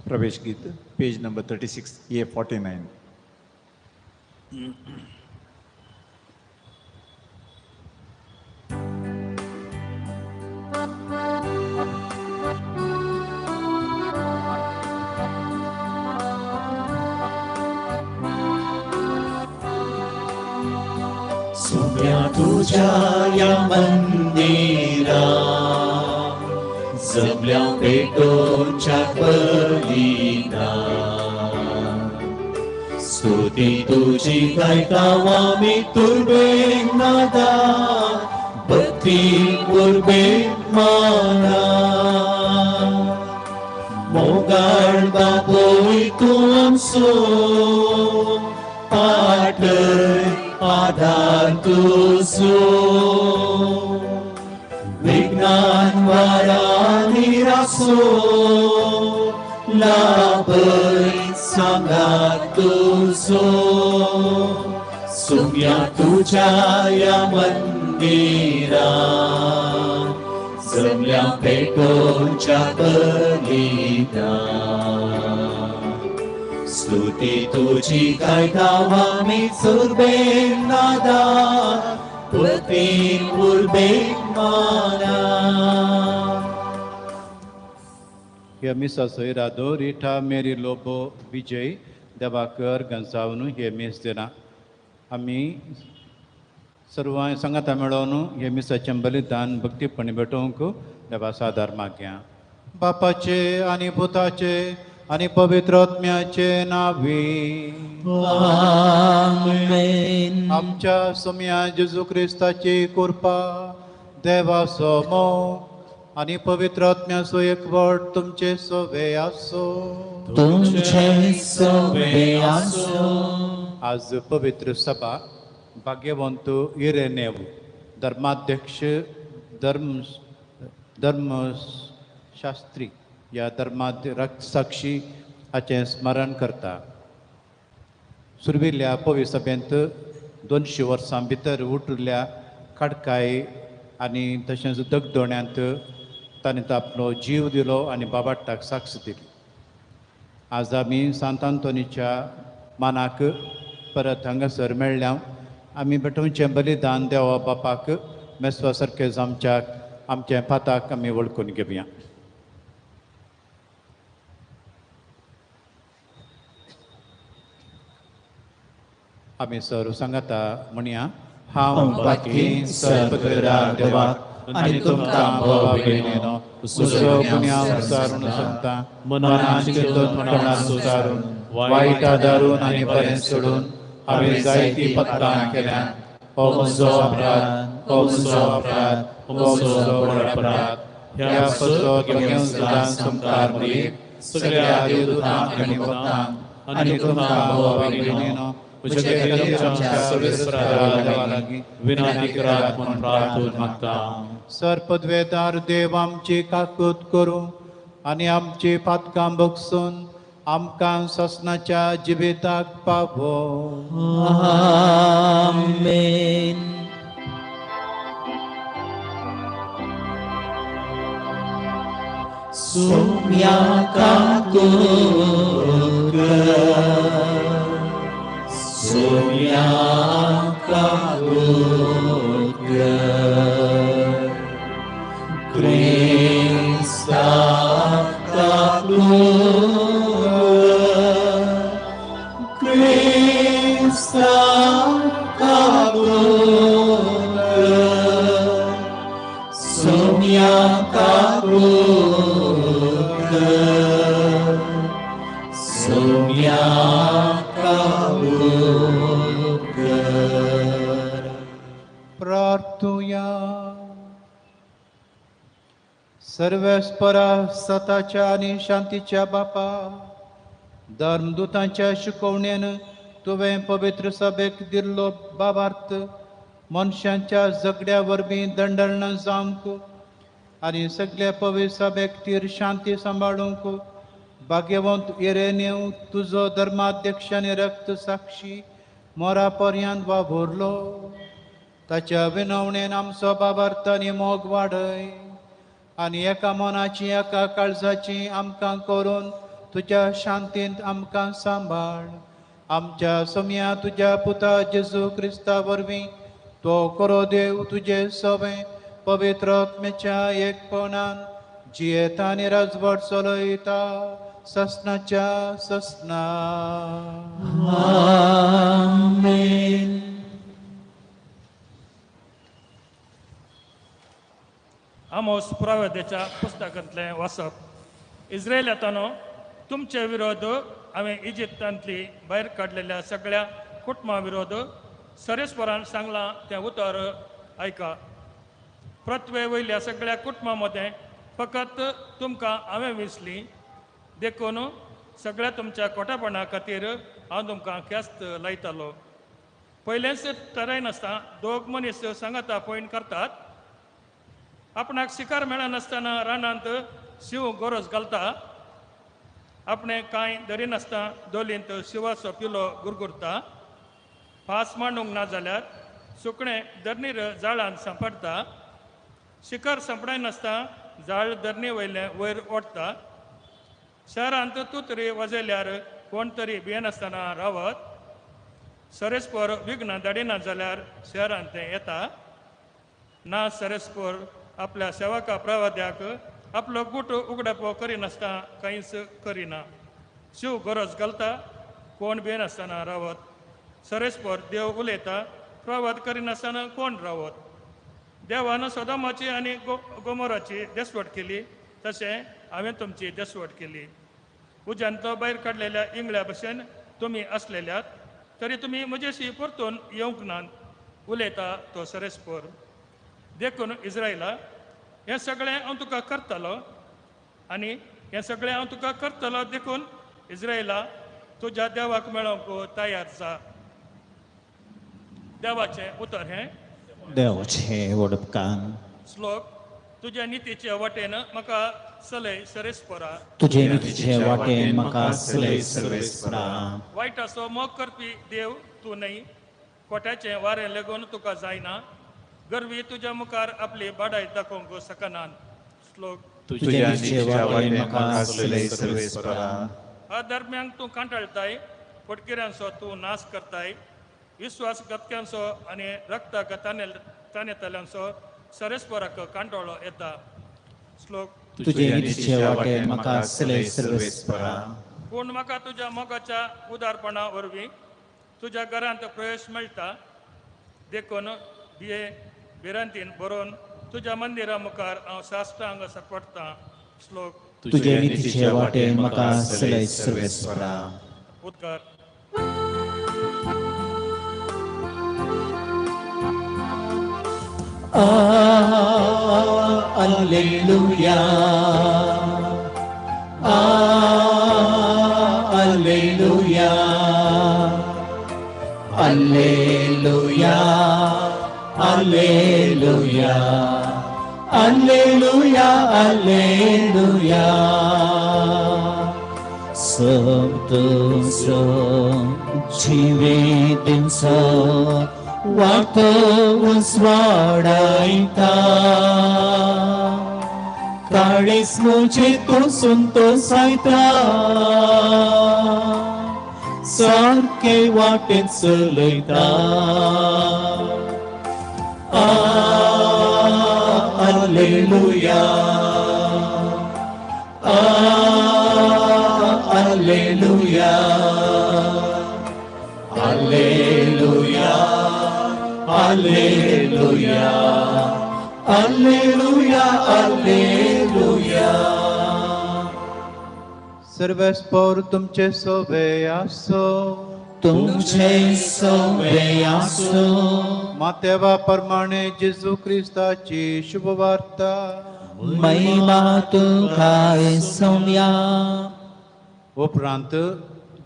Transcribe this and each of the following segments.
प्रवेश गीत पेज number 36 A49. सुम्या तुझ्या या मंदिरा जमल्या पेटोच्या बलिदा स्तुती तुझी गायता आमी तुर्बेक नादा भक्ती उर्बेक माना मोगाळ बापूय तूं आमचो पाटय आधार तुजो विज्ञान वारा निरासो लाभय सांगात तुजो सुम्या तुझ्या या मंदिरा जमल्या पेटोच्या बलिदा स्तुती तुझी गायता आमी सुरबेन नादा भक्ती उर्बेक माना. ह्या मिसाचो इरादो रिठा मेरी लोबो विजय देवाकर गंसावन हे मीस दिला. आमी सर्वां सांगाता मेळोवन हे मिसाचें बलिदान भक्तीपणी भेटोवंक देवा सादार मागया. बापाचे आनी पुताचे आनी पवित्र आत्म्याचे नावी आमेन. आमच्या सोम्या जेजू क्रिस्ताची कृपा देवाचो मोग आनी पवित्र आत्म्याचो एकवट तुमचे सोवे आसो. तुमचे सोवे आसो. आज पवित्र सभा भाग्यवंत इरेनेव धर्माध्यक्ष धर्मशास्त्री या धर्मासाक्षी हाचें स्मरण करता. सुरविल्ल्या पवी सभेंत 200 वर्सां भितर उठिल्ल्या खाडकाय आनी तशेंच दगदोण्यांत ताणें आपलो जीव दिलो आनी बाबाट्टाक साक्ष दिली. आज आमी सांत आंतोनीच्या मानाक परत हांगासर मेळ्ळ्या. आमी भेटोवचें बलिदान देवा बापाक मेसवा सारकें आमच्या आमच्या पाताक आमी वळखून घेवया. आमी सर सांगाता म्हणया. हांव पातकी सर्वदा देवाक आनी तुमकां भाव भयणीनो उजो गुन्यांव सारून सांगता मनान चिंतून मनान सुदारून वायट आदारून आनी बरें सोडून हांवें जायतीं पत्रां केल्यात. हो म्हजो अपराध, हो म्हजो अपराध, हो म्हजो व्हड अपराध. ह्या पसो घेवन सदां संवसार मरीक सगळ्या देवदूतांक आनी भक्तांक आनी तुमकां भाव भयणीनो सर पदवेदार देव आमची काकूत करूं आनी आमची पातकां बगसून आमकां ससनाच्या जिविताक पावो. आमेन. सुम्या काकूत कर, सुम्या काकूत कर, क्रिस्ता काकूत कर, क्रिस्ता काकूत कर, सुम्या काकूत कर, सुम्या काकूत कर. प्रार्थुया. सर्वेस्परा सताच्या आनी शांतीच्या बापा, धर्मदूतांच्या शिकवणेन तुवें पवित्र सभेक दिल्लो बाबार्थ मनशांच्या झगड्या वरवीं दंडण जावंक आनी सगल्या पवित्र सभेक तीर शांती सांबाळूंक भाग्यवंत इरेनेव तुजो धर्माध्यक्ष आनी रक्त साक्षी मोरा पर्यंत वावुरलो. ताच्या विनवणेन आमचो बाबार्थ आनी मोग वाडय आनी एका मनाची एका काळजाची आमकां करून तुज्या शांतींत आमकां सांबाळ. आमच्या सोम्या तुज्या पुता जेजू क्रिस्ता वरवीं तो करो देव तुजे सवें पवित्र आत्म्याच्या एकपणान जियेता आनी राजवट चलयता ससनाच्या ससना. आमेन. आमोस पुरावेदेच्या पुस्तकांतलें वाचप. इस्रायलातानो, तुमचे विरोध हांवें इजिप्तांतली भायर काडलेल्या सगळ्या कुटुंबा विरोध सरेस्वरान सांगलां तें उतर आयका. पृथ्वे वयल्या सगळ्या कुटुंबा मदें फकत तुमकां हांवें विसली, देखून सगळ्या तुमच्या कोटापणा खातीर हांव तुमकां ख्यास्त लायतालो. पयलेंच थारायनासतना दोग मनीस सांगाता पॉयंट करतात. आपणाक शिकार मेळनासतना रानांत शिंव गरज घालता. आपणें कांय धरिनासतना दोलींत शिंवाचो पिलो गुरगुरता. फास मांडूंक ना जाल्यार सुकणें धरणीर जाळान सांपडटा. शिकार सांपडायनासतना जाळ धरणी वयलें वयर ओडटा. शहरांत तूं तरी वाजयल्यार कोण तरी भियेनासतना रावत. सरेस्पर विघ्न धाडिना जाल्यार शहरांत तें येता ना. सरेस्पर आपल्या सेवका प्रवाद्याक आपलो गुट उगडपो करिनासतना कांयच करिना. शिव गरज घालता, कोण भियेनासतना रावत. सरेस्पर देव उलयता, प्रवाद करिनासतना कोण रावत. देवान सदामाची आनी गोमोराची देसवट केली, तशें हांवें तुमची देसवट केली. उज्यांतलो भायर काडलेल्या इंगळ्या भशेन तुमी आसलेल्यात, तरी तुमी म्हजेशी परतून येवंक नात, उलयता तो सरेस्पर. देखून इस्रायला, हें सगळें हांव तुका करतलो आनी हें सगळें हांव तुका करतलो, देखून इस्रायला तुज्या देवाक मेळोवंक तयार जा. देवाचें उतर हें. देवाचें वडपकान. श्लोक. तुज्या नितीचे वाटेन म्हाका चलय सरेस्परा. तुजे नितीचे वाटेन म्हाका चलय सर्वेस्परा. वायटाचो मोग करपी देव तूं न्हय, कोट्याचें वारें लेगून तुका जायना. गर्वी तुज्या मुखार आपली बाडाय दाखोवंक शकना. श्लोक. तुज्या नितीचे वाटेन म्हाका चलय सर्वेस्परा. अधर्म्यांक तूं कांटाळटाय, फटकिऱ्यांचो तूं नाश करताय. विश्वासघातक्यांचो आनी रक्ताक तानेतल्यांचो सरेस्पराक कांटोळो येता. श्लोक. तुजे नितीचे वाटेन म्हाका चलय सर्वेस्परा. पूण म्हाका तुज्या मोगाच्या उदारपणा वरवीं तुज्या घरांत प्रवेश मेळटा, देखून भिये भिरांतीन बरोवन तुज्या मंदिरा मुखार हांव साश्टांग सपडटां. श्लोक. तुजे नितीचे वाटेन म्हाका चलय सर्वेस्परा. उद्गार. Alleluia, Alleluia, Alleluia, Alleluia, Alleluia, Alleluia. Santo जीवे दिवसा वाट उजवाडायता. काळीस मुझे तूं संतोसायता, सारके वाटेन चलयता. Alleluia, Alleluia, Alleluia, Alleluia, Alleluia, Alleluia. सर्वेस्पर तुमचे सोबे आसो. तुमचे सोबे आसो. मातेवा प्रमाणे जेजू क्रिस्ताची शुभवार्ता. महिमा तुका सोम्या. उपरांत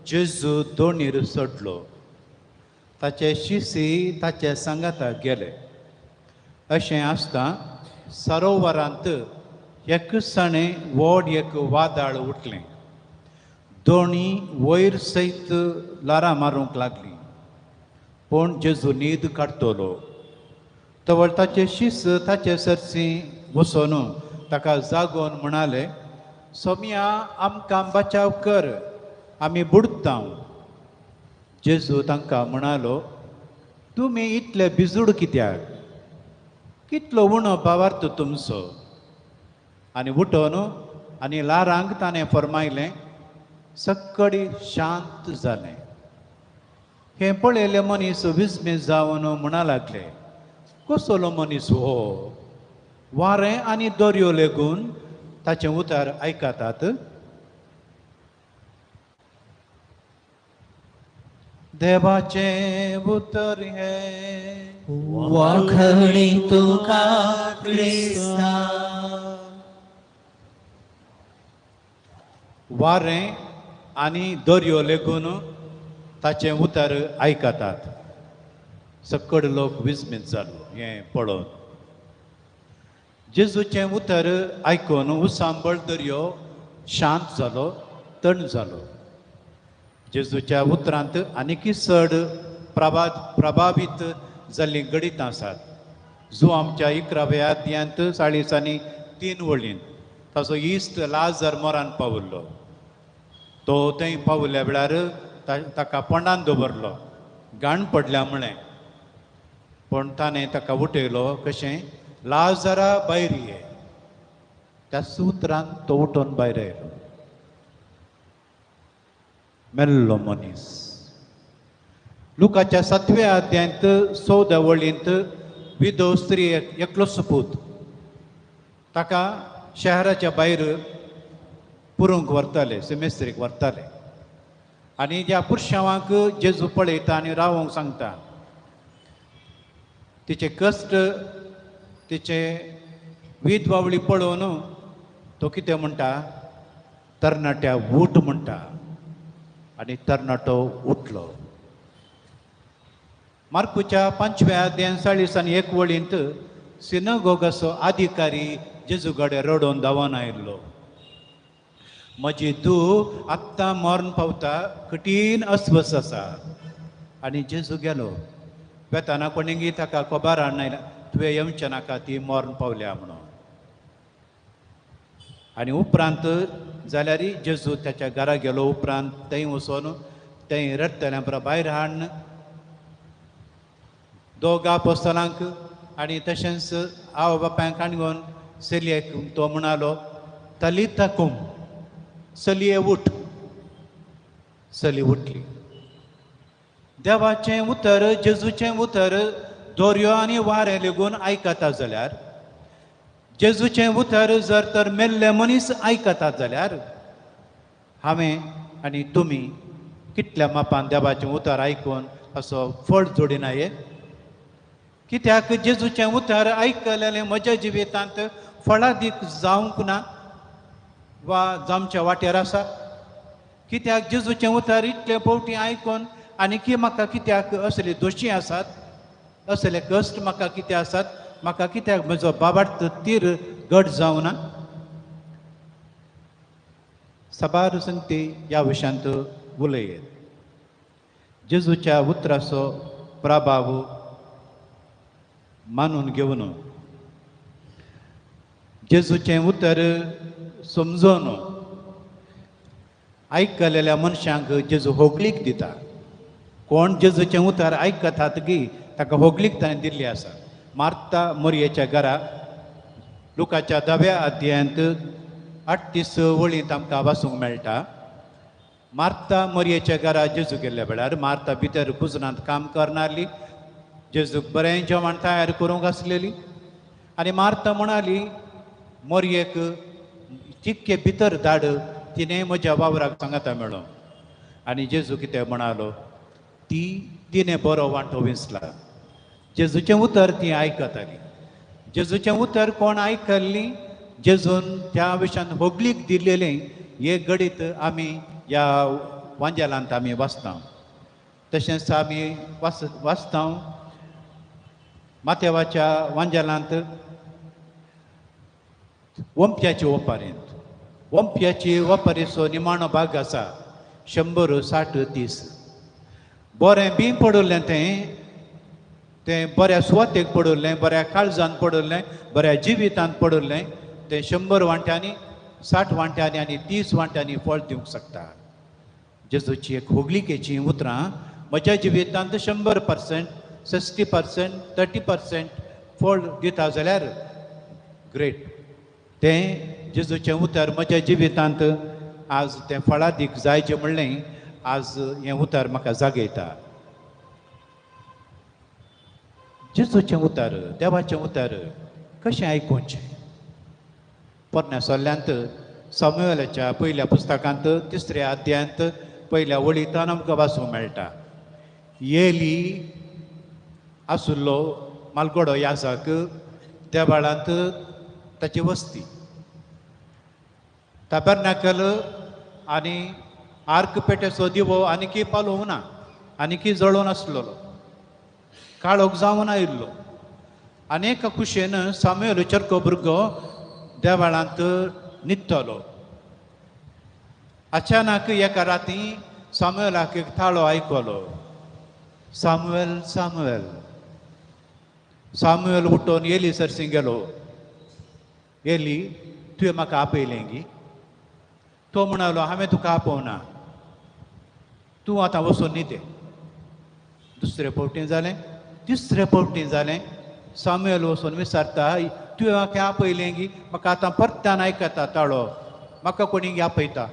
जेजू दोणीर चडलो. ताचे शिसी ताचे सांगाता गेले. अशें आसता सरोवरांत एकसाणें व्हड एक वादळ उठलें. दोणी वयर सयत ल्हारां मारूंक लागलीं. पूण जेजू न्हीद काडटलो. तवळ ताचे शिस ताचे सरशी वचून ताका जागोवन म्हणाले, सोम्या आमकां बचाव कर, आमी बुडता. जेजू तांकां म्हणालो, तुमी इतले भिजूड कित्याक? कितलो उणो भावार्थ तुमचो. आनी उठोन आनी ल्हारांक ताणें फरमायलें, सक्कडी शांत जालें. हें पळयलें मनीस विस्मीत जावन म्हणा लागले, कसलो मनीस हो? वारें आनी दर्यो लेगून ताचें उतर आयकतात. देवाचें उतर हें. वाखणी तुका क्रिस्ता. वारें आनी दर्यो लेगून ताचें उतर आयकतात. सकड लोक विस्मीत जालो हें पळोवन. जेजूचें उतर आयकून उसांबळ दर्यो शांत जालो, तण जालो. जेजूच्या उतरांत आनीकय चड प्रभावीत जाल्लीं गणितां आसात. जो आमच्या 11व्या अध्यायांत 43 वळींत ताचो इश्ट लाजर मोरान पाविल्लो. तो थंय पाविल्ल्या वेळार ताका पोंडान दवरलो, घाण पडल्या म्हळें. पूण ताणें ताका उठयलो कशें? लाजरा भायर ये. त्या उतरान तो उठोवन भायर आयलो. मेल्लो मनीस. लुकाच्या 7व्या अध्यायांत 14 वळींत विधव स्त्री एकलोच पूत ताका शहराच्या भायर पुरूंक व्हरताले, सिमेस्त्रीक व्हरताले. आनी ज्या पुरशावांक जेजू पळयता आनी रावोंक सांगता. तिचे कश्ट, तिचे वीद वावळी पळोवन तो कितें म्हणटा? तरणाट्या उठ म्हणटा. आनी तरणाटो उठलो. मार्कुच्या 5व्या अध्यायांत 41 वळींत सिनागोगाचो अधिकारी जेजू कडेन रडोवन धांवन आयिल्लो. म्हजी धूव आत्तां मरण पावता, कठीण अस्वस्थ आसा. आनी जेजू गेलो. वेताना कोणेंगी ताका खबर हाडून आयला, तुवें येवचें नाका, ती मरण पावल्या म्हणून. आनी उपरांत जाल्यार जेजू ताच्या घरा गेलो. उपरांत थंय वचोन थंय रडटल्या बरो भायर हाडून दोगा पोस्तलांक आनी तशेंच आवय बापायक हाडून चलयेक तो म्हणालो, तलिता कुम, चलये उठ. चली उठली. देवाचें उतर, जेजूचें उतर दर्यो आनी वारें लेगून आयकता जाल्यार, जेजूचें उतर जर तर मेल्ले मनीस आयकतात जाल्यार, हांवें आनी तुमी कितल्या मापान देवाचें उतर आयकून असो फळ जोडिना ये? कित्याक जेजूचें उतर आयकलेलें म्हज्या जिवितांत फळादीक जावंक ना वा जामच्या वाटेर आसा? कित्याक जेजूचें उतर इतले फावटी आयकून आनीकी म्हाका कित्याक असले दोशी आसात, असले कश्ट म्हाका कितें आसात, म्हाका कित्याक म्हजो बाबार्थ तीर घट जावना? साबार संगती ह्या विशयांत उलयत. जेजूच्या उतराचो प्रभाव मानून घेवन, जेजूचें उतर समजून आयकलेल्या मनशांक जेजू होगलीक दिता. कोण जेजूचें उतर आयकतात गी ताका होगलीक ताणें दिल्ली आसा. मार्ता मोरयेच्या घरा लुकाच्या 10व्या अध्यायांत 38 वळींत आमकां वाचूंक मेळटा. मार्ता मोरयेच्या घरा जेजू गेल्ल्या वेळार मार्ता भितर कुजनांत काम करनासली, जेजूक बरें जेवण तयार करूंक आसलेली. आनी मार्ता म्हणाली, मोरयेक चिक्के भितर धाड, तिणें म्हज्या वावराक सांगाता मेळो. आनी जेजू कितें म्हणालो? ती तिणें बरो वांटो विंचला. जेजूचें उतर ती आयकताली. जेजूचें उतर कोण आयकल्ली, जेजून त्या विशयान होगलीक दिल्लेलें हे गणीत आमी ह्या वांजेलांत आमी वाचता. तशेंच आमी वाचता माथेवाच्या वांजेलांत ओंप्याचे ओपारींत. ओंप्याची ओपारीचो निमाणो भाग आसा 160 30. बरें बी पडुल्लें तें, तें बऱ्या सुवातेक पडुल्लें, बऱ्या काळजान पडुल्लें, बऱ्या जिवितांत पडुल्लें, तें 100 वांट्यांनी, 60 वांट्यांनी आनी 30 वांट्यांनी फळ दिवंक शकता. जेजूची एक होगलिकेची उतरां म्हज्या जिवितांत 100%, 60%, 30% फळ दिता जाल्यार ग्रेट. तें जेजूचें उतर म्हज्या जिवितांत आज तें फळादीक जायचें म्हणलें आज हें उतर म्हाका जागयता. जेजूचें उतर, देवाचें उतर कशें आयकुचें? पोरण्या सल्ल्यांत सामुएलाच्या पयल्या पुस्तकांत 3 अध्यायांत 1 वळींतान आमकां वाचूंक मेळटा. एली आसुल्लो मालगोडो याजक, देवाळांत ताची वस्ती, ताबेर्नाकल आनी आर्क पेटेचो दिवो आनीकी पालोवंक ना, आनीकी जळोवन आसलेलो, काळोख जावन आयिल्लो. आनी एका कुशेन सामुएल चरको भुरगो देवाळांत न्हिदतालो. अचानक एका राती सामुएलाक एक ताळो आयकलो, सामुएल, सामुएल. सामुएल उठोवन एली सरशीं गेलो. एली, तुवें म्हाका आपयलें गी? तो म्हणालो, हांवें तुका आपोवना, तूं आतां वचून न्हिदे. दुसरे फावटी जालें, तिसरे फावटी जालें. सामुएल वचून विचारता, तुवें म्हाका आपयलें गी? म्हाका आतां परत्यान आयकता ताळो, म्हाका कोणी आपयता.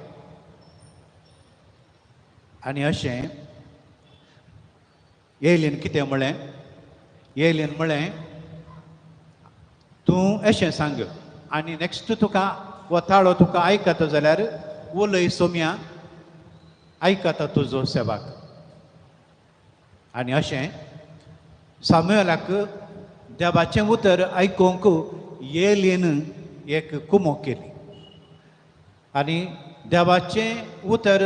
आनी अशें एलीन कितें म्हळें? एलीन म्हळें, तूं अशें सांग आनी नेक्स्ट तुका हो ताळो तुका आयकता जाल्यार उलय सोम्या, आयकता तुजो सेवाक. आनी अशें सामुएलाक देवाचें उतर आयकूंक एलीन एक कुमोक केली आनी देवाचें उतर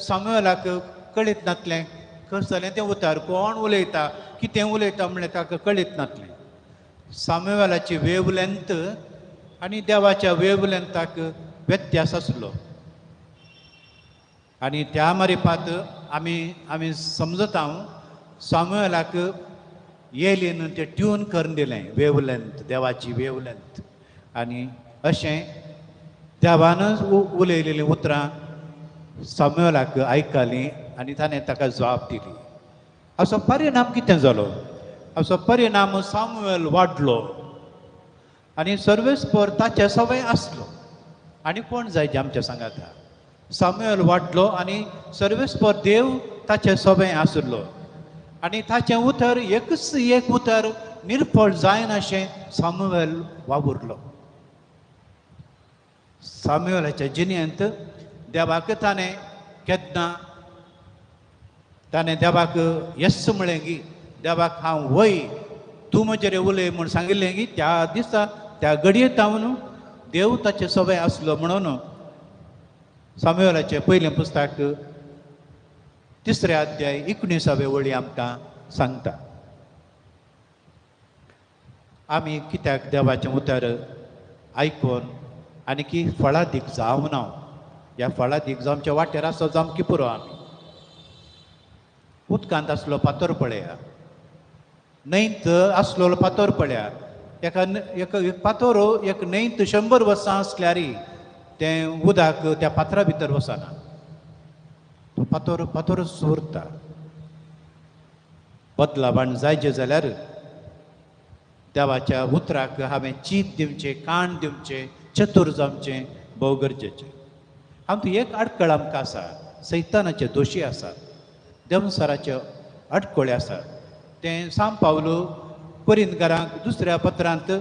सामुएलाक कळीत नासलें. कशें जालें तें उतर, कोण उलयता, कितें उलयता म्हणलें ताका कळीत नासलें. सामुएलाची वेवलेंत आनी देवाच्या वेवलेंताक व्यत्यास आसलो. आनी त्या मारिपात आमी समजता सामुएलाक एलीन तें ट्यून करून दिलें, वेवलेंत, देवाची वेवलेंत. आनी अशें देवानच उलयलेलीं उतरां सामुएलाक आयकलीं आनी ताणें ताका जबाब दिली. असो परिणाम कितें जालो? असो परिणाम सामुएल वाडलो आनी सर्वेस्पर ताचे सवय आसलो. आनी कोण जाय जे आमच्या सांगाता? सामुएल वाडलो आनी सर्वेस्पर देव ताचे सवय आसलो आनी ताचें उतर एकच एक उतर निर्फळ जायनाशें सामुएल वावुरलो. सामुएलाच्या जिणेंत देवाक ताणें केन्ना ताणें देवाक येस म्हळें गी, देवाक हांव वय, तूं म्हजेर उलय म्हूण सांगिल्लें की त्या दिसा त्या घडयेत हांव देव ताचे सवय आसलो. म्हणून सामुएलाचें पयलें पुस्तक 3 अध्याय 19 वळी आमकां सांगता. आमी कित्याक देवाचें उतर आयकून आनी की फळादीक जावना, ह्या फळादीक जावच्या वाटेर आसो जावंक पुरो. आमी उदकांत आसलो फातर पळया, न्हंयत आसलेलो फातर पळया, एका एक फातर एक न्हंयत 100 वर्सां आसल्यार तें उदक त्या फातरा भितर वचना, तो फातर फातरूच उरता. बदलावण जायचें जाल्यार देवाच्या उतराक हांवें चीत दिवचें, कान दिवचें, चतूर जावचें भोव गरजेचें. आमकां एक आडखळ आमकां आसा, सैतानाचे दोशी आसात, देंवचाराचे आडखळी आसात. तें सांव पावलो कोरिंतकारांक 2 पत्रांत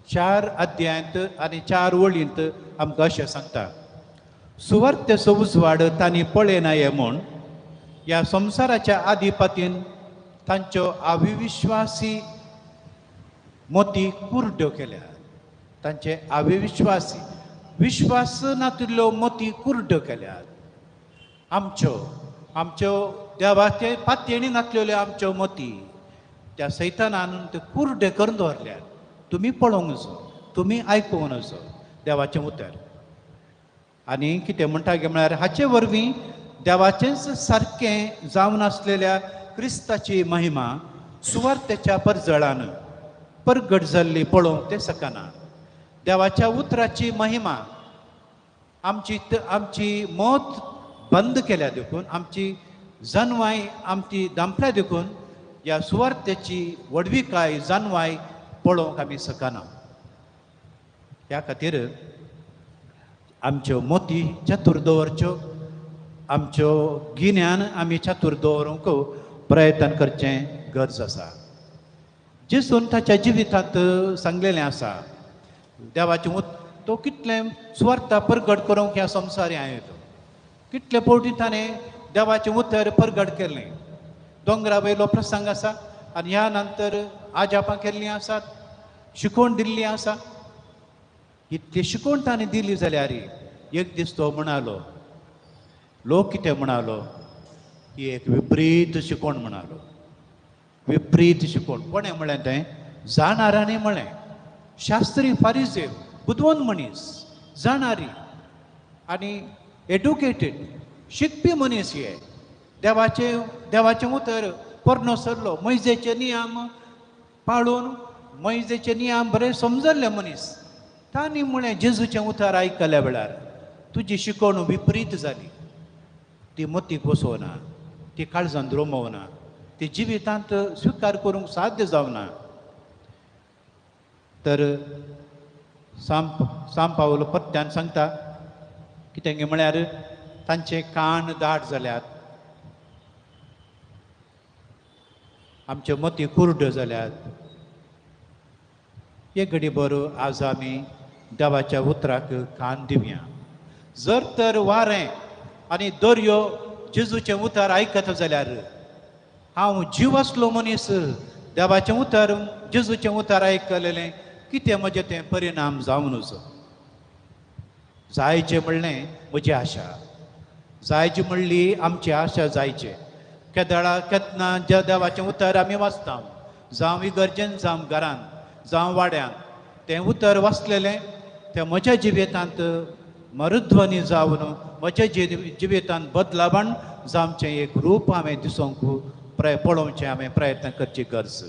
4 अध्यायांत आनी 4 वळींत आमकां अशें सांगता, सुवार्तेचो उजवाड तांणी पळयना म्हूण ह्या संवसाराच्या आधिपतीन तांच्यो अविश्वासी मोती कुरड्यो केल्या. तांचे अविश्वासी विश्वास नातिल्ल्यो मोती कुरड्यो केल्यात. आमच्यो आमच्यो देवाचे पातयेणी नासलेल्यो आमच्यो मोती त्या सैतानान ते कुरडे करून दवरल्यात. तुमी पळोवंक नजो, तुमी आयकूंक नजो देवाचें उतर. आनी कितें म्हणटा गे म्हळ्यार हाचे वरवीं देवाचेंच सारकें जावन आसलेल्या क्रिस्ताची महिमा सुवार्तेच्या परजळान परगट जाल्ली पळोवंक ते शकना. देवाच्या उतराची महिमा आमची आमची मत बंद केल्या देखून, आमची जानवाय आमची दांपल्या देखून ह्या सुवार्थेची व्हडविकाय जानवाय पळोवंक आमी शकना. ह्या खातीर आमच्यो मोती चतूर दवरच्यो, आमच्यो गिन्यान आमी चतूर दवरूंक प्रयत्न करचें गरज आसा. जेजून ताच्या जिवितांत सांगलेलें आसा, देवाचें तो कितलें सुवार्थ परगट करूंक ह्या संवसारी आयलो, कितले फावटी ताणें देवाचें उतर परगट केलें. दोंगरा वयलो प्रसंग आसा आनी ह्या नंतर आजापां केल्लीं आसात, शिकवण दिल्ली आसा. इतली शिकवण ताणें दिली जाल्यार एक दीस तो म्हणालो, लोक कितें म्हणालो, ही एक विपरीत शिकवण म्हणालो. विपरीत शिकवण कोणें म्हळें तें? जाणारांनी म्हळें. शास्त्री फारिजेव बुदवंत मनीस, जाणारी आनी एड्युकेटेड शिकपी मनीस हे. देवाचें देवाचें उतर पोरणो सरलो, मैजेचे नियम पाळून मैजेचे नियम बरे समजल्ले मनीस. तांणी म्हळें जेजूचें उतर आयकल्या वेळार तुजी शिकवण विपरीत जाली, ती मतीक वसोवना, ती काळजान रोमवना, ती जिवितांत स्विकार करूंक साध्य जावना. तर सांप पावल पत्त्यान सांगता कितें म्हळ्यार तांचे कान दाट जाल्यात, आमचे मती कुर्ड जाल्यात. एक घडी बरो आज आमी देवाच्या उतराक कान दिवया. जर तर वारें आनी दर्यो जेजूचें उतर आयकत जाल्यार हांव जीव आसलो मनीस देवाचें उतर जेजूचें उतर आयकलेलें कितें म्हजें तें परिणाम जावनूच जायचें म्हणलें म्हजी आशा, जायची म्हणली आमची आशा जायचें. केदळा केन्ना ज्या देवाचें उतर आमी वाचता, जावं इगर्जेन, जावं घरान, जावं वाड्यान, तें उतर वाचलेलें तें म्हज्या जिवितांत मरुध्वनी जावन म्हज्या जिवितांत बदलावण जावचें एक रूप हांवें दिसूंक पळोवचें हांवें प्रयत्न करची गरज.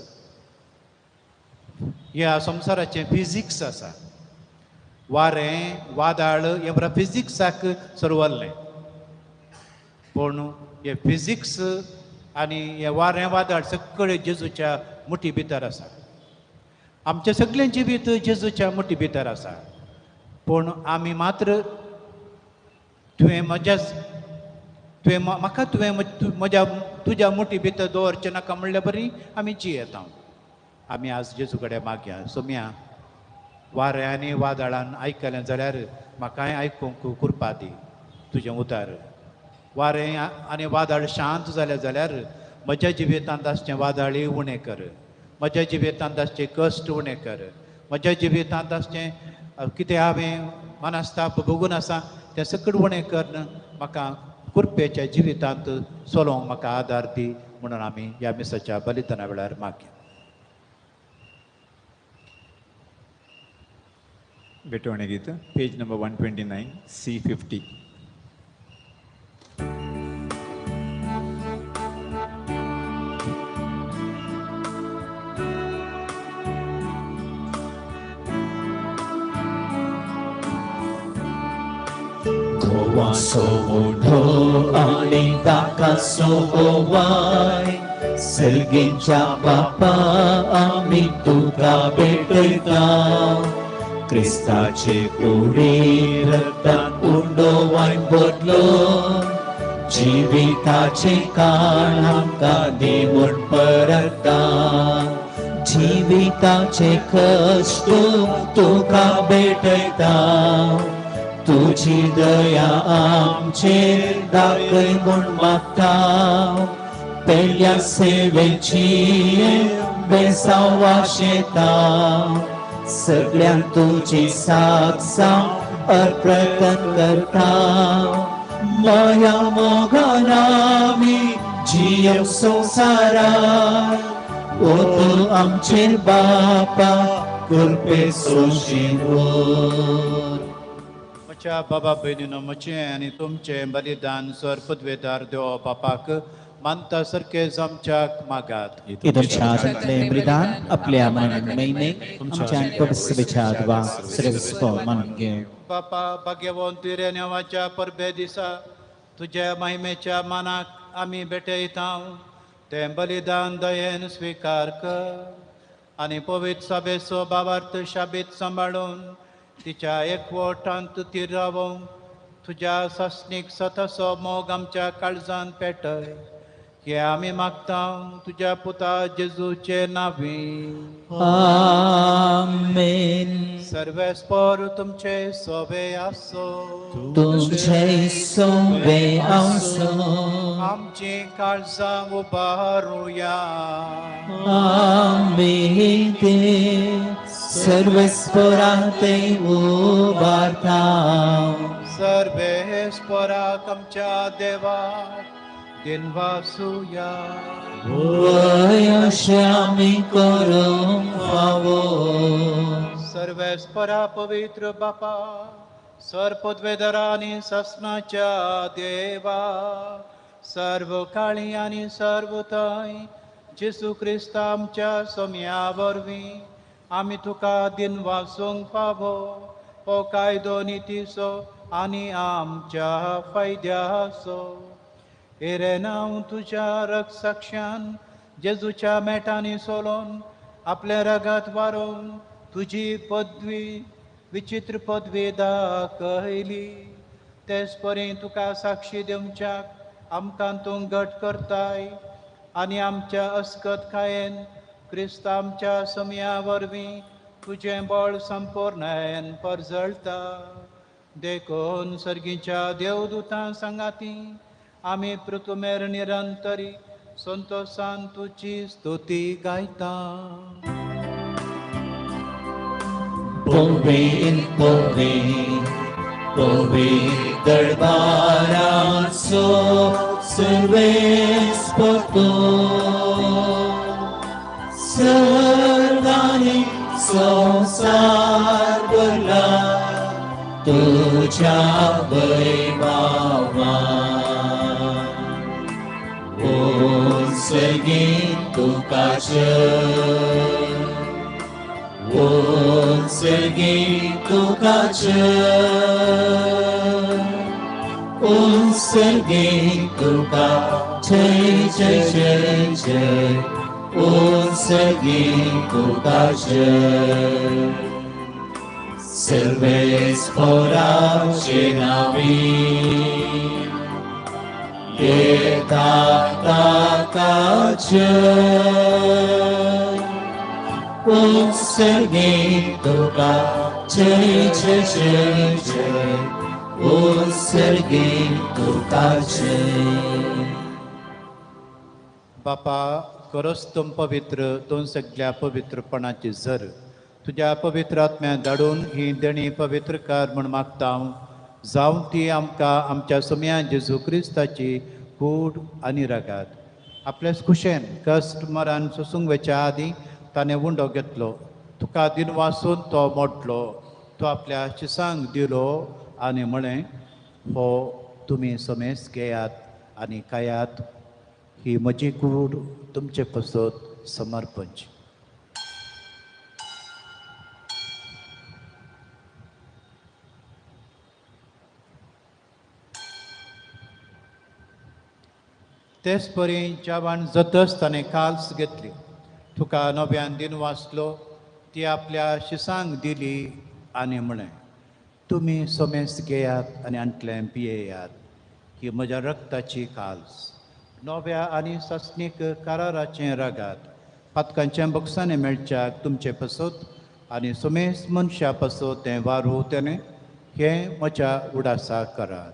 ह्या संवसाराचें फिजिक्स आसा, वारें वादळ हें बरें फिजिक्साक सरवल्लें, पूण हें फिजिक्स आनी हें वारें वादळ सगळें जेजूच्या मुठी भितर आसा. आमचें सगळें जिवीत जेजूच्या मुठी भितर आसा, पूण आमी मात्र तुवें म्हज्या तुवें म्हाका तुवें म्हज्या तुज्या मुठी भितर दवरचें नाका म्हणल्या बरी आमी जियेता. आमी आज जेजू कडेन मागया, सोम्या वारें आनी वादळान आयकलें जाल्यार म्हाकाय आयकूंक कुरपा दी तुजें उतर. वारें आनी वादळ शांत जालें जाल्यार म्हज्या जिवितांत आसचें वादळी उणें कर, म्हज्या जिवितांत आसचें कश्ट उणें कर, म्हज्या जिवितांत आसचें कितें हांवें मनस्ताप भोगून आसा तें सगळें उणें करून म्हाका कुरपेच्या जिवितांत चलोवंक म्हाका आदार दी म्हणून आमी ह्या मिसाच्या बलिदाना वेळार मागया. भेटवणे गीत पेज नंबर 129 C50. गोवाचो ओढो आनी ताकाचो ओवाय, सर्गीच्या बापा आमी तुका भेटयता. क्रिस्ताचे कुडी रक्तान उंडो वायन बदलो, जिविताचे काळ आमकां दी म्हूण परता. जिविताचे कश्ट तुका भेटयता, तुजी दया आमचेर दाखय म्हूण मागता. पेल्या सेवेची बेसांव वाशेता, सगळ्यांक तुजी साक्षां अर्पण करता. माया मोगान आमी जियेवं संवसारांत, ओ तूं आमचेर बापा कृपे सोंशीवर. म्हज्या बाबा भयणीनो, म्हजें आनी तुमचें बलिदान सर पदवेदार देव बापाक मानता सारकें आमच्याक मागात. तुमच्या हातांतलें बलिदान आपल्या मनान महिमेक आमच्या पवित्र देवा सर्वेस्पोर मानून घेवं. बापा भाग्यवंत इरेनेवाच्या परबे दिसा तुज्या महिमेच्या मानाक आमी भेटयता तें बलिदान दयेन स्विकार कर आनी पवित्र सभेचो बाबार्थ शाबीत सांबाळून तिच्या एकवटांत ती रावोवंक तुज्या सासणीक सताचो मोग आमच्या काळजान पेटय हे आमी मागता तुज्या पुता जेजूचे नांवी. आमेन. सर्वेस्पोर तुमचे सोबे आसो. तुमचे सोबे आसो. आमची काळजां उबारुया. आमी ते सर्वेस्पोराते उबारता. सर्वेस्पोराक आमच्या देवाक दिनवासुया. वय अशें आमी करूंक फावो. सर्वेस्परा पवित्र बापा सर पदवेदरा आनी सासणाच्या देवा सर्व काळी आनी सर्व थंय जेजू क्रिस्ता आमच्या सोम्या वरवीं आमी तुका दिनवासूंक फावो हो कायदो नितीचो आनी आमच्या फायद्याचो. इरेनांव तुज्या रक्षाक्षान जेजूच्या मेटांनी सोलोन आपलें रगत वारोवन तुजी पदवी विचित्र पदवी दाखयली. तेच परी तुका साक्षी दिवच्याक आमकां तूं घट करताय आनी आमच्या अस्कत खायेन क्रिस्त आमच्या समया वरवीं तुजें बळ संपूर्णायेन परजळटा. देखून सर्गीच्या देवदूतां सांगाती आमी पृथुमेर निरंतरी संतोषान तुजी स्तुती गायता. पवित्र पवित्र पवित्र दरबाराचो सर्वेस्पोर सर्वांनी संवसार भरला तुझ्या वैभवान. उत्सर्गीत तुका जय, उत्सर्गीत तुका जय, उत्सर्गीत तुका जय जय जय जय, उत्सर्गीत तुका जय. सर्वेस्पोराचे नांवी येता ताका जय, उत्सर्गीत तुका जय जय जय जय, उत्सर्गीत तुका जय. बापा खरोच तूं पवित्र, तूं सगल्या पवित्रपणाची झर. तुज्या पवित्र आत्म्या धाडून ही देणी पवित्र कर म्हूण मागता हांव. जावं ती आमकां आमच्या सोम्या जेजू क्रिस्ताची कूड आनी रगात. आपल्याच खुशेन कश्ट मरण सोसूंक वचच्या आदीं ताणें उंडो घेतलो, तुका दिनवासून तो मोडलो, तो आपल्या शिसांक दिलो आनी म्हळें, हो तुमी समेस घेयात आनी खायात, ही म्हजी कूड तुमचे पसत समर्पणची. तेच परी जेवण जातच ताणें काल्स घेतली, तुका नव्यान दिन वाचलो, ती आपल्या शिसांक दिली आनी म्हळें, तुमी समेस घेयात आनी आंतलें पियेयात, ही म्हज्या रक्ताची काल्स, नव्या आनी सासणीक कराराचें रगात, पातकांच्या बक्षांनी मेळच्याक तुमचे पसत आनी समेस मनशा पसत तें वारू तेणें हें म्हज्या उडासा करात.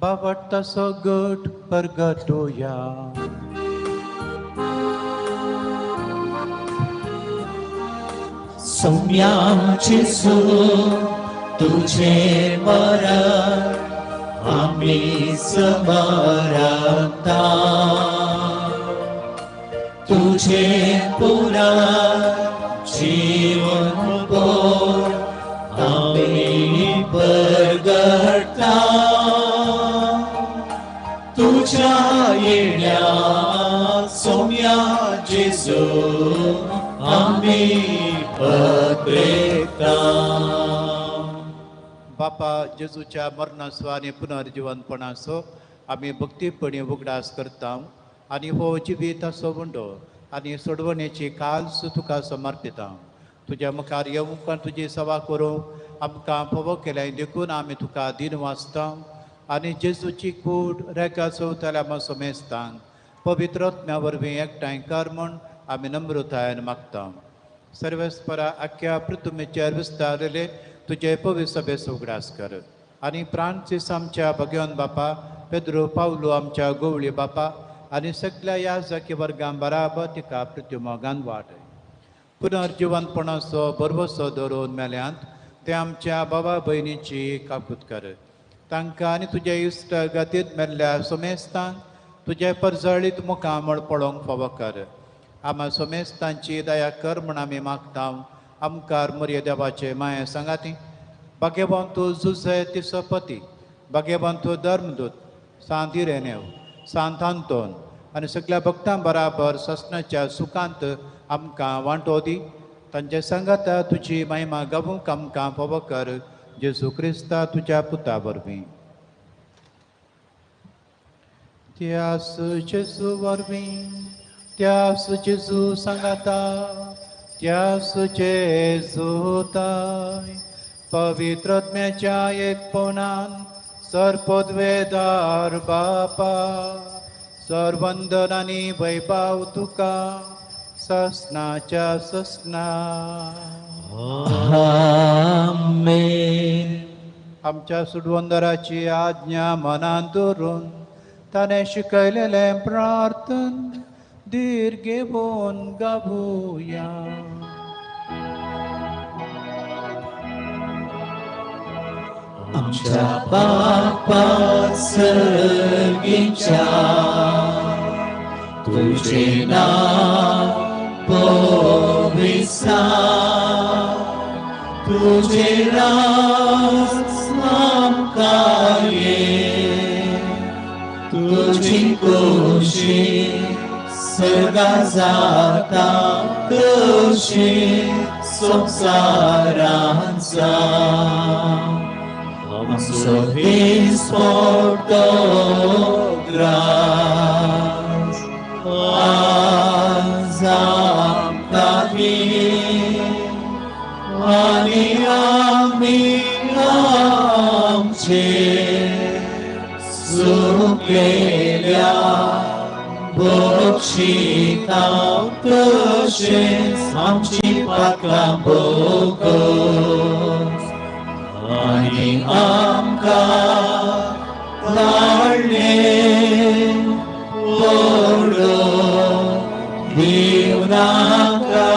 बावडटाचो गट परगटोया. सौम्या जेजू तुझे मरण आमी समरता, तुझे तुझे पुराय जीवन पोर आमी परगटा तुझ्या येण्या सोम्या जेजू आमी पत्रेता. बापा जेजूच्या मरणाचो आनी पुनर्जिवनपणाचो आमी भक्तीपणी उगडास करता आनी हो जिविताचो उंडो आनी सोडवणेची काल्स तुका समर्पिता. तुज्या मुखार येवंक आनी तुजी सेवा करूंक आमकां फावो केल्याय देखून आमी तुका दीन वाचता आनी जेजूची कूड रेगा चवताल्या आमकां समेस्तांक पवित्र आत्म्या वरवीं एकठांय कर म्हूण आमी नम्रतायेन मागता. सर्वेस्परा आख्या पृथ्वीचेर विस्तारलेले तुजे पवित्र सभेचो उगडास कर आनी फ्रांसीस आमच्या भगवान बापा, पेद्रो पावलो आमच्या गोवळी बापा आनी सगल्या ह्या जाकी वर्गां बराबर तिका पृथ्वी मोगान वाट पुनर्जिवनपणाचो भरवसो दवरून मेल्यांत ते आमच्या बाबा भयणीची काकूत कर. तांकां आनी तुज्या इश्ट गतींत मेल्ल्या सोमेस्तांक तुज्या परजळीत मुखामळ पळोवंक फावो कर. आमा सोमेस्तांची दया कर म्हूण आमी मागता. आमकार मोरये देवाचे माये सांगाती भाग्यवंत जुझे तिसपती, भाग्यवंत धर्मदूत सांत इरेनेव, सांत आंतोन आनी सगल्या भक्तां बराबर ससनाच्या सुखांत आमकां वांटो दी. तांचे सांगाता तुजी महिमा गावूंक आमकां फावो कर जेजू क्रिस्ता तुज्या पुता वरवीं. त्यास जेजू वरवीं, त्यास जेजू सांगाता, त्यास जेजूताय पवित्र आत्म्याच्या एकपणान सर्पद्वेदार बापा सर्वंदन आनी वैभाव तुका ससनाच्या ससना. आमेन. आमच्या सुडवंदराची आज्ञा मनांत दवरून ताणें शिकयलेलें प्रार्थन धीर घेवन गावया. आमच्या बापा सर्गीच्या तुझे नाव पवित्र, तुझे राज आमकां ये, तुजी खोशी सर्गा जाता तशी संवसारांत जावं. आमचो दिसपडटो ग्रास आज आमकां दी आनी आमी आमचे चुकलेल्या बक्षिता तशेंच आमची पातकां भोगस आनी आमकां ताळणें पडूं दिवनाका,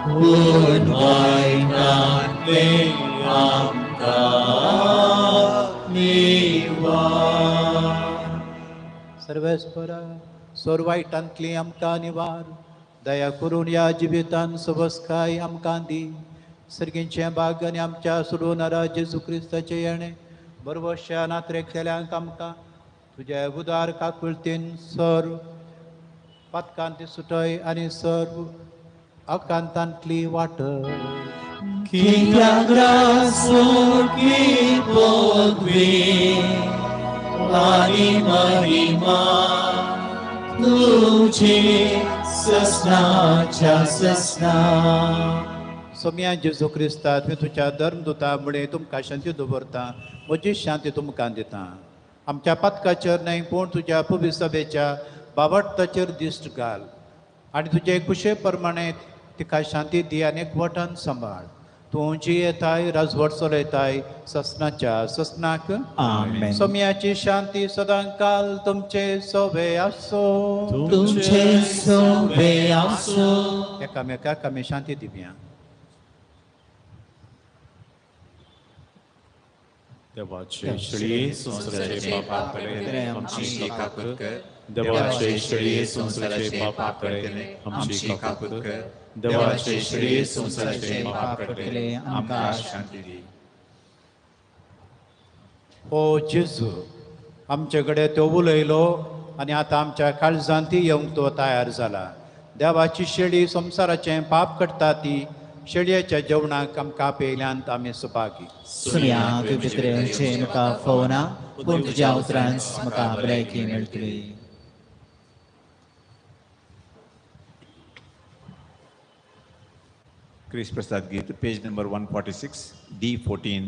पूण वायटांतलें आमकां निवार. सर्वेस्परा सोरवायटांतली आमकां निवार, दया करून ह्या जिवितान सवस्काय आमकां दी. सर्गींचें भाग आनी आमच्या सोडवणारा जेजू क्रिस्ताचें येणें बरवश्या नात्रेकतल्यांक आमकां तुज्या उदार काकुळतीन सर्व पातकांती सुटय आनी सर्व आकांतांतली वाट. कित्याक रासो की पदवी आनी महिमा तुजी ससनाच्या ससना. सोम्या जेजू क्रिस्ता तुवें तुज्या धर्मदुता मुळे तुमकां शांती दवरता, म्हजी शांती तुमकां दिता. आमच्या पातकाचेर न्हय पूण तुज्या पवित्र सभेच्या बावडताचेर दिश्ट घाल आनी तुजे खुशे प्रमाणे तिका शांती दी आनी एकवटान सांबाळ. तूं जियेताय राजवट चलयताय ससनाच्या ससनाक. आमेन. सोम्याची शांती सदां काल तुमचे सोबे आसो. तुमचे सोबे आसो. एकामेकाक आमी शांती दिवया. देवाचे शेळये संवसाराचे पाप काडटले आमची काकूत कर. देवाचे शेळये संवसाराचे पाप काडटले आमची काकूत कर. देवाचे शेळये संवसाराचे पाप काडटले आमकां शांती दी. ओ जेजू, आमचे कडेन तो उलयलो आनी आतां आमच्या काळजांत येवंक तो तयार जाला. देवाची शेळी संवसाराचें पाप काडटा ती शेळयेच्या जेवणाक आमकां आपयल्यान आमी सुभागी. सुनिया तुवें भितर येवचें म्हाका फावना, पूण तुज्या उतरांच म्हाका भलायकी मेळटली. क्रिस प्रसाद गीत, पेज नंबर 146, D14.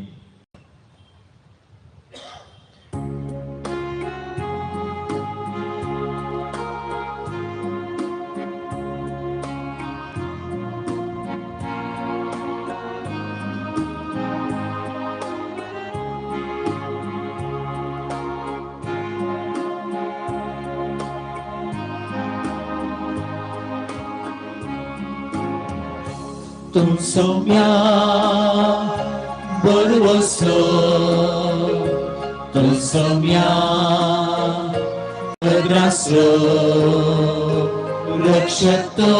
तूं सौम्या बरवसो, तूं सौम्या भद्रासो, रक्षतो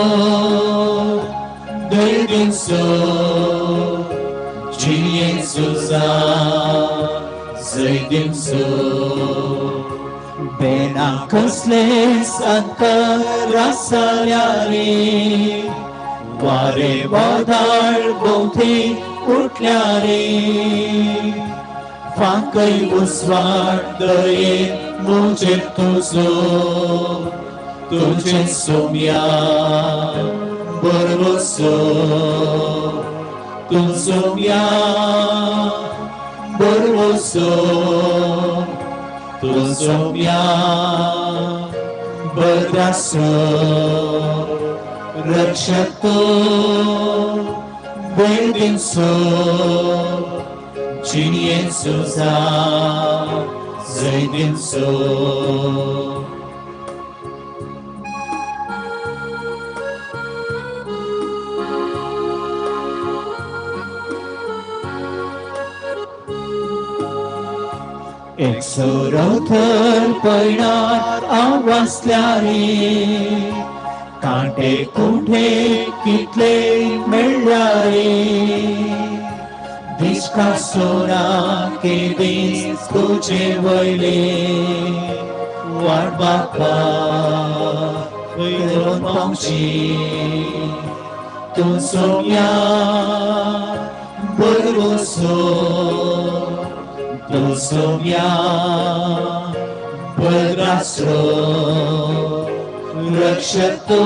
दैदिनसो, जियेंसो जैदिनसो. बेना कसले संकर आसल्यारी, वारे वादाळ भोंवती उठल्यारे, फांकय उसवाट दये म्हजेर तुजो, तुजें सोम्या बरवसो, तूं सोम्या बरवसो, तूं सोम्या बरदासो, रक्षतो बेदिनसो, जिणयेंसो जैदिनसो. एक सोरोथर पयणार हांव वाचल्यारी, कांटे कुठे कितले मेळ्ळ्यारे, दिसका सोना के दीस तुजे वयले, वाट बापा करून पावची. तूं सोम्या बरवसो, तूं सोम्या बरदासो, रक्षतो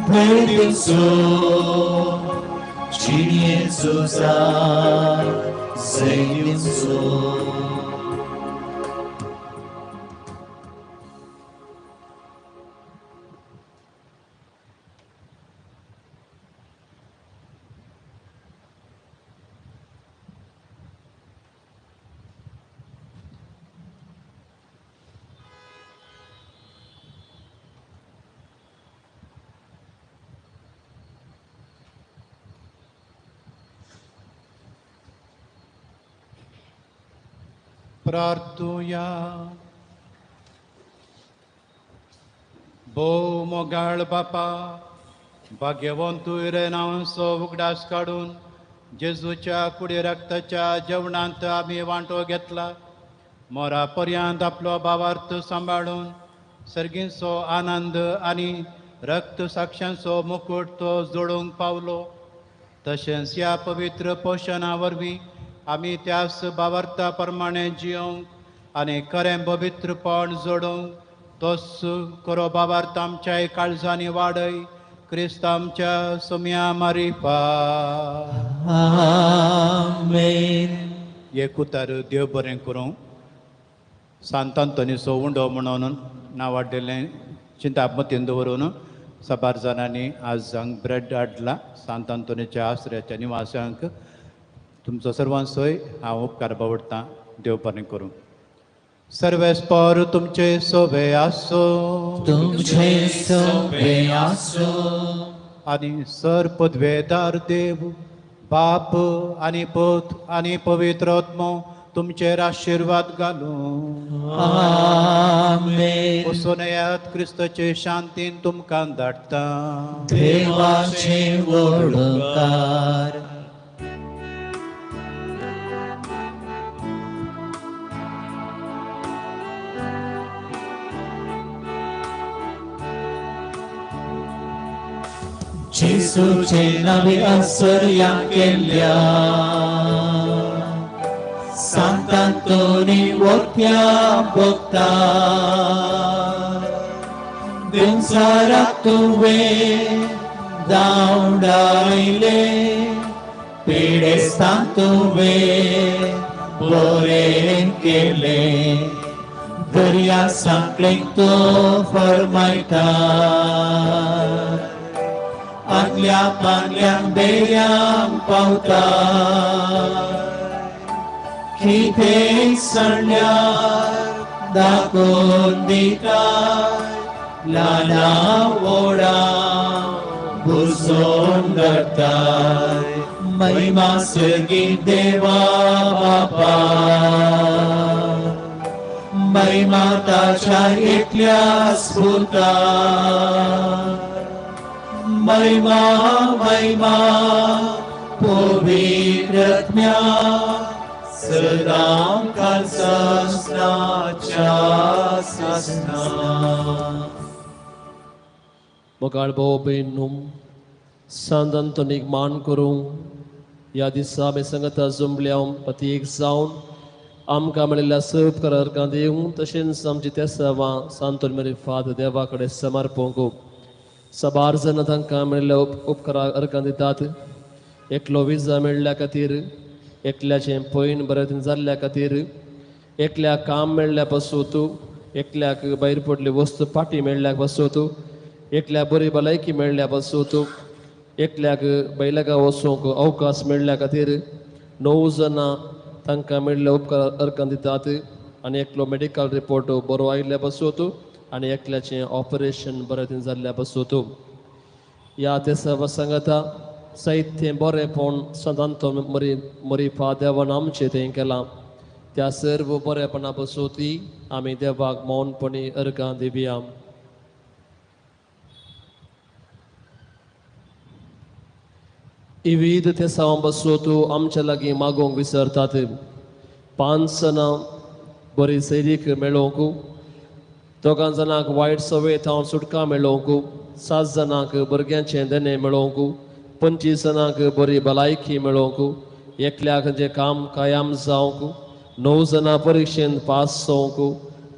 धैर्यसो, जिणयेचो जैदिनसो. प्रार्थुया. भोव मोगाळ बापा, भाग्यवंतूय रे नांवचो उगडास काडून जेजूच्या कुडी रक्ताच्या जेवणांत आमी वांटो घेतला. मोरा पर्यंत आपलो भावार्थ सांबाळून सर्गींचो आनंद आनी रक्त साक्षांचो मुकूट तो जोडूंक पावलो. तशेंच ह्या पवित्र पोशणा वरवीं आमी त्याच भावार्था प्रमाणे जियोंक आनी खरें पवित्रपण जोडूंक तोच खरो भावार्थ आमच्या काळजांनी वाडय. क्रिस्त आमच्या सोम्या मारिफा. आमेन. एक उतार देव बरें करूं. सांत आंतोनीचो उंडो म्हणून नांव वाडिल्लें चिंताप मतीन दवरून साबार जाणांनी आज हांग ब्रेड हाडला. सांत आंतोनीच्या आसऱ्याच्या निवासांक तुमचो सर्वांचोय हांव उपकार बावडटां. देव बरें करूं. सर्वेस्पर तुमचे सोबे आसो, तुमचे सोबे आसो. आनी सर पदवेदार देव बाप आनी पूत आनी पवित्र आत्मो तुमचेर आशिर्वाद घालूं. आमेन. वचून येयात, क्रिस्ताचे शांतीन तुमकां धाडटा. देवाचे वळकार. जेसूचे नावे आसर्या केल्या सांतांतोनी वोत्या भोगता देंवचाराक तुवें धांवडायले पिडेस्तांक तुवें बरें केलें दर्या सांकळेक तूं फरमायता आगल्या पांगल्यांक बेऱ्यांक पावता कितें सणल्यार दाखोवन दिता ल्हाना व्हडा बुजोवन धरताय महिमा सर्गी देवा बापा महिमा ताच्या एकल्या स्फुर्ता महिमा महिमा पवित्र आत्म्या सदां काल सासनाच्या सासना. मोगाळ भाव भयणींनो, सांत अंतोनीक मान करूंक ह्या दिसा आमी संगता जमल्या पती एक जावन आमकां मेळिल्ल्या स उपकारां दिवंक तशेंच आमची तेसावां सांतोन मेरी फाद देवा कडेन समर्पूंक. साबार जाणां तांकां मेळिल्ल्या उपकारा अर्गां दितात. एकलो विजा मेळ्ळ्या खातीर, एकल्याचें पयण बरें जाल्ल्या खातीर, एकल्याक काम मेळ्ळ्या पासून, एकल्याक भायर पडली वस्तू फाटी मेळ्ळ्या पासून, एकल्याक बरी भलायकी मेळ्ळ्या पासून, एकल्याक बैलगा वचूंक अवकाश मेळ्ळ्या खातीर 9 जाणां तांकां मेळिल्ल्या उपकार अर्गां दितात. आनी एकलो मेडिकल रिपोर्ट बरो आयिल्ल्या पासून आनी एकल्याचें ऑपरेशन बरें जाल्ल्या पासून. ह्या तेसा सांगता साहित्य बरेंपण संत अंतोन मरी मरीफा देवान आमचें थंय केलां त्या सर्व बरेपणा पासून ती आमी देवाक मौनपणी अर्गां दिवया. विविध तेसांवां पासून आमच्या लागीं मागोवंक विसरतात. 5 जाणां बरी सैरीक मेळोवंक, 2 जाणांक वायट संवय थावन सुटका मेळोवंक, 7 जाणांक भुरग्यांचें देणें मेळोवंक, 25 जाणांक बरी भलायकी मेळोवंक, एकल्याक जें काम कायम जावंक, 9 जाणां परिक्षेंत पास जावंक,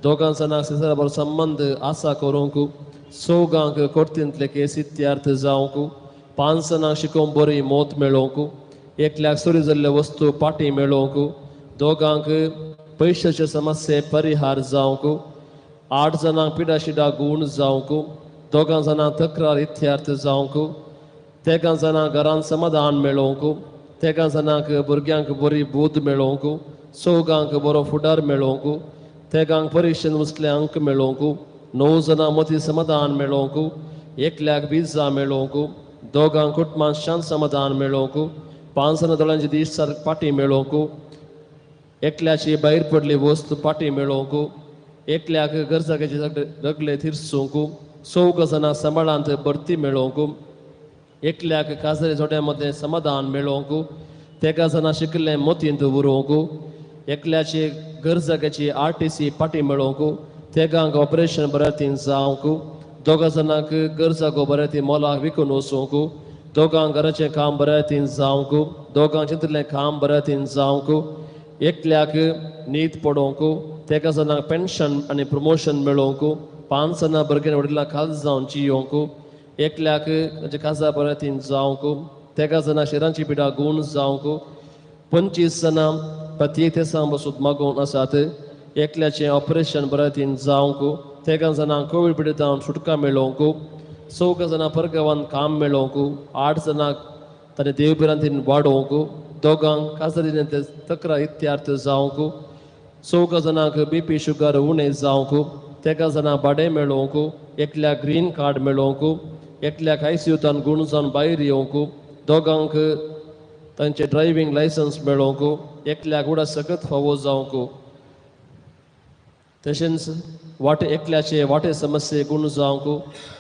2 जाणांक संवसारा बरो संबंद आसा करूंक, 4 कोर्तींतले केस इत्यार्थ जावंक, 5 जाणांक शिकोवंक बरी मौत मेळोवंक, एकल्याक चोरी जाल्ल्यो वस्तू फाटीं मेळोवंक, 2 पयशाचे समस्ये परिहार जावंक, 8 जाणांक पिडाशिडा गूण जावंक, 2 जाणांक तक्रार इत्यार्थ जावंक, 13 जाणांक घरांत समाधान मेळोवंक, 13 जाणांक भुरग्यांक बरी बूद मेळोवंक, 4 बरो फुडार मेळोवंक, 13 परिक्षेंत उंचले अंक मेळोवंक, 9 जाणां मती समाधान मेळोवंक, एकल्याक विजा मेळोवंक, 2 कुटुंबांत शांत समाधान मेळोवंक, 5 जाणां दोळ्यांची दीस सारक फाटीं मेळोवंक, एकल्याची भायर पडली वस्तू फाटीं मेळोवंक, एकल्याक गरजागेचे रगले थिरसूंक, 4 जाणां सांबाळांत भरती मेळोवंक, एकल्याक काजरे जोड्या मदें समाधान मेळोवंक, 13 जाणां शिकिल्लें मोतींत उरोवंक, एकल्याची गरजागेची RTC फाटीं मेळोवंक, 13 ऑपरेशन बऱ्या जावंक, 2 जाणांक गरजागो बऱ्या मोलाक विकून वचूंक, 2 घराचें काम बऱ्या जावंक, 2 चिंतलें काम बऱ्या जावंक, एकल्याक न्हीद पडोवंक, 13 जाणांक पेन्शन आनी प्रमोशन मेळोवंक, 5 जाणां भुरग्यां वडिलां खास जावन जियोवंक, एकल्याक काजा बऱ्या जावंक, 13 जाणां शिरांची पिडा गूण जावंक, 25 जाणां प्रत्येक तेसां बसून मागोवन आसात. एकल्याचें ऑपरेशन बऱ्या जावंक, 13 जाणांक कोवीड पिडितांक सुटका मेळोवंक, 4 जाणां परगांवांत काम मेळोवंक, 8 जाणांक ताणें देवभिरांतीन वाडोवंक, 2 काजरीन तक्रार इत्यार्थ जावंक, 4 जाणांक BP sugar उणें जावंक, 13 जाणांक भाडें मेळोवंक, एकल्याक ग्रीन कार्ड मेळोवंक, एकल्याक ICU तान गूण जावन भायर येवंक, 2 तांचे ड्रायव्हींग लायसन्स मेळोवंक, एकल्याक उडा सकत फावो जावंक, तशेंच वाटे एकल्याचे वाटे समस्ये गुण जावंक,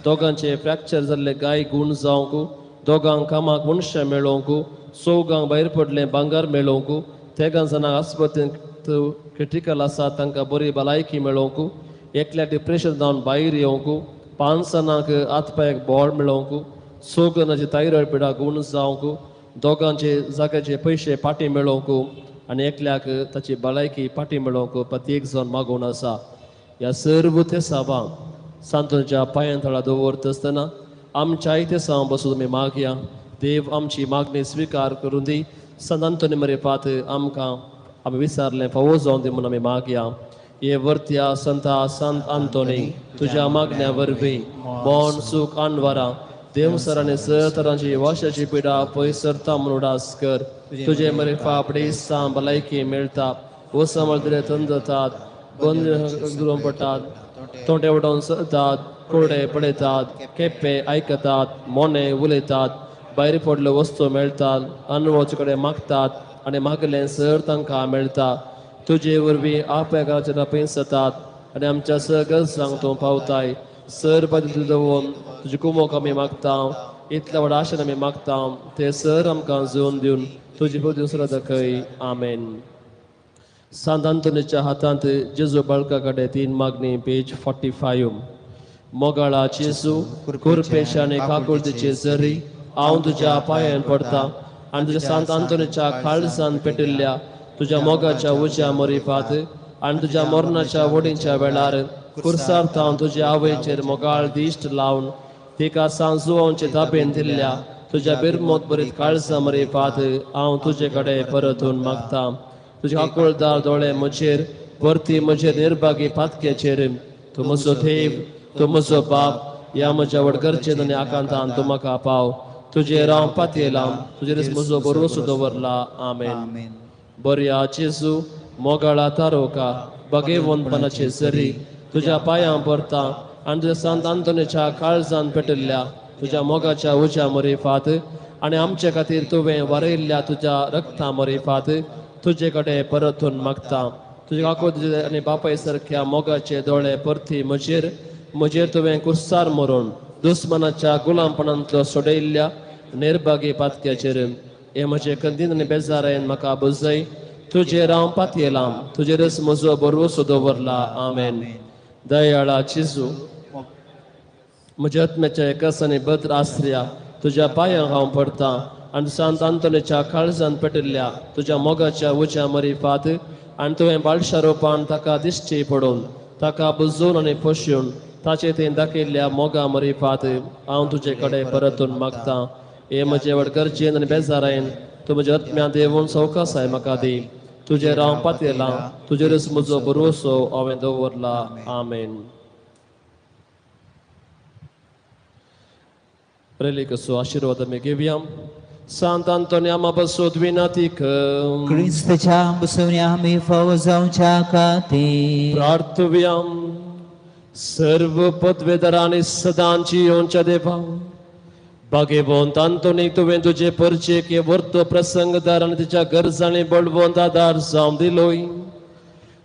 दोगांचे फ्रॅक्चर जाल्ले गाय गुण जावंक, दोगांक कामाक मनशां मेळोवंक, चौगांक भायर पडलें भांगर मेळोवंक, तेगां जाणांक आस्पत्रेंत क्रिटिकल आसा तांकां बरी भलायकी मेळोवंक, एकल्याक डिप्रेशन जावन भायर येवंक, 5 जाणांक हात पांयाक बळ मेळोवंक, 6 जाणांची थायरॉयड पिडा गुण जावंक, दोगांचे जाग्याचे पयशे फाटीं मेळोवंक आनी एकल्याक ताची भलायकी फाटीं मेळोवंक प्रत्येक जाण मागून आसा. ह्या सर्व तेसांवांक सांतोच्या पांयां थळा दवरता आसतना आमच्याय तेसांव बसून आमी मागया. देव आमची मागणी स्विकार करून दी. संत आंतोनी मरेपात आमकां आमी विचारलें फावो जावन दी म्हूण आमी मागया. हे वर्त्या संता संत आंतोनी तुज्या मागण्या वरवीं बोण सूख अनवरां देवसरांनी सर तरांची वाशाची पिडा पयस सरता म्हूण उडास कर. तुजे मरेफा आपडे भलायकी मेळटा, ओसामळ थंड जातात, बंद दुरून पडटात, तोंडे उडोवन सरतात, कोडे पळयतात, केप्पे आयकतात, मोने उलयतात, भायर पडल्यो वस्तू मेळटात, अनवळचे कडेन मागतात आनी मागलें सर तांकां मेळटा. तुजे वरवीं आपल्या पयस जातात आनी आमच्या सगळ्यांक तूं पावताय. सर पद्दती दवरून तुजी कुमोक आमी मागता, इतल्या व्हड आशेन आमी मागता ते सर आमकां जोवन दिवन तुजी पद्दती दाखय. आमेन. सांत आंतोनीच्या हातांत जेजू बाळका कडेन 3 मागणी, पेज 45. मोगाळा जेजू, कुरपेश आनी काकुळतीचे जरी हांव तुज्या पांयान पडटा आनी तुज्या सांत आंतोनीच्या काळजान पेटिल्ल्या तुज्या मोगाच्या उज्या मरिफात आनी तुज्या मरणाच्या वडींच्या वेळार कुर्सार थावन तुज्या आवयचेर मोगाळ दिश्ट लावन तिका सांजुवांचे ताबेन दिल्ल्या तुज्या बिरमोत बरीत काळजा मरिफात हांव तुजे कडेन परतून मागता. तुजे आकुळदार दोळे म्हजेर परती म्हजेर निर्भागी पातक्याचेर. तूं म्हजो देव, तूं म्हजो बाप, ह्या म्हज्या वडगरचेर आनी आकांतान तूं म्हाका पाव. तुजेर हांव पातयेलां, तुजेरच म्हजो भरवंसो दवरला. आमेन. बऱ्या जेजू, मोगाळा तारोका, बगेवंतपणाचे जरी तुज्या पांयां पडटा आनी तुज्या सांत आंतोनीच्या काळजान पेटिल्ल्या तुज्या मोगाच्या उज्या मरिफात आनी आमचे खातीर तुवें वारयल्ल्या तुज्या रक्ता मरिफात तुजे कडेन परतून मागता. तुजे काकूळ आनी बापाय सारक्या मोगाचे दोळे परती म्हजेर म्हजेर तुवें कुर्सार मरून दुस्मनाच्या गुलामपणांतलो सोडयल्ल्या निर्भागी पातक्याचेर हे म्हजे कंदीन आनी बेजारायन म्हाका बुजय. तुजेर हांव पातयेलां, तुजेरच म्हजो भरवंसो दवरला. आमेन. दयाळा जेजू, म्हज्या आत्म्याच्या एकस आनी भद्र आसऱ्या तुज्या पांयांक हांव पडटा आनी सांत आंतोनीच्या काळजान पेटिल्ल्या तुज्या मोगाच्या उज्या मरिफात आनी तुवें बाळशा रोपान ताका दिश्टी पडून ताका बुजोवन आनी पोशून ताचे थंय दाखयल्ल्या मोगा मरिफात हांव तुजे कडेन परतून मागता. हे म्हजे व्हड गरजेन आनी बेजारायन तूं म्हज्या आत्म्यांत येवन सवकासाय म्हाका दी. तुजेर हांव पातयेलां, तुजेरच म्हजो भरवंसो हांवें दवरला. आमेन. प्रेलिकसो आशिर्वाद आमी घेवया. सांत आंतोनी आमा बसोत विनंती कर. क्रिस्ताच्या बसवण्या आमी फावो जावच्या खातीर प्रार्थुया. सर्व पदवेदारांनी सदांची येवच्या देवा, भागेवंत आंतोनीक तुवें तुजे परचेक हे वर्तो प्रसंगदार आनी तिच्या गरजांनी बळवंत आदार जावन दिलोय.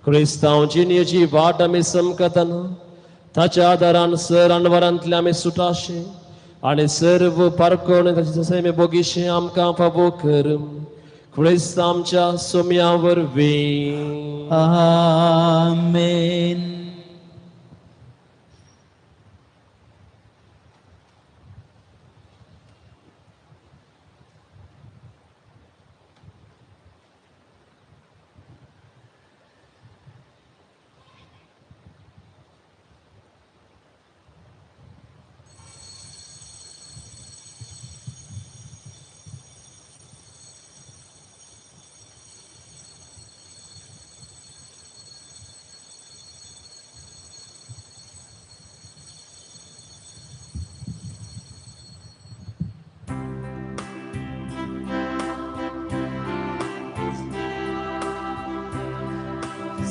क्रिस्तांव जिणेची वाट आमी समकतना ताच्या आदारान सर अनवरांतले आमी सुटाशे आनी सर्व पारकोण ताचे सैमे बोगीशे आमकां फावो कर. क्रिस्त आमच्या सोम्या वरवीं. आमेन.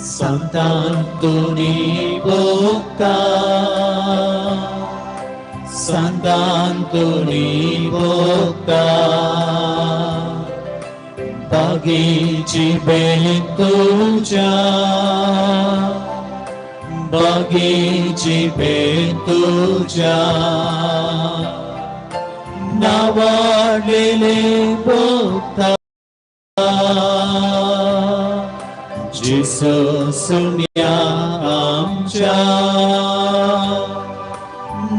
Sant'Antoni bocca, Sant'Antoni bocca, बागेची बेन तुज्या बागेची बेन तुज्या नावाडलेले भोगता जेसू सुन्या आमच्या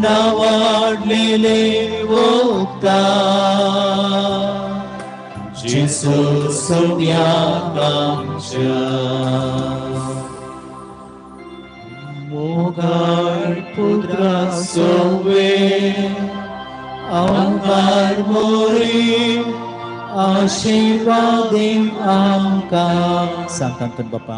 नावाडलेले भोगता जेसू सुन्या आमच्या मोगाळ पुत्रा सोवे अवकार मोरी आशीर्वादीम आमकां सांतांतून बापा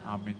आमेन.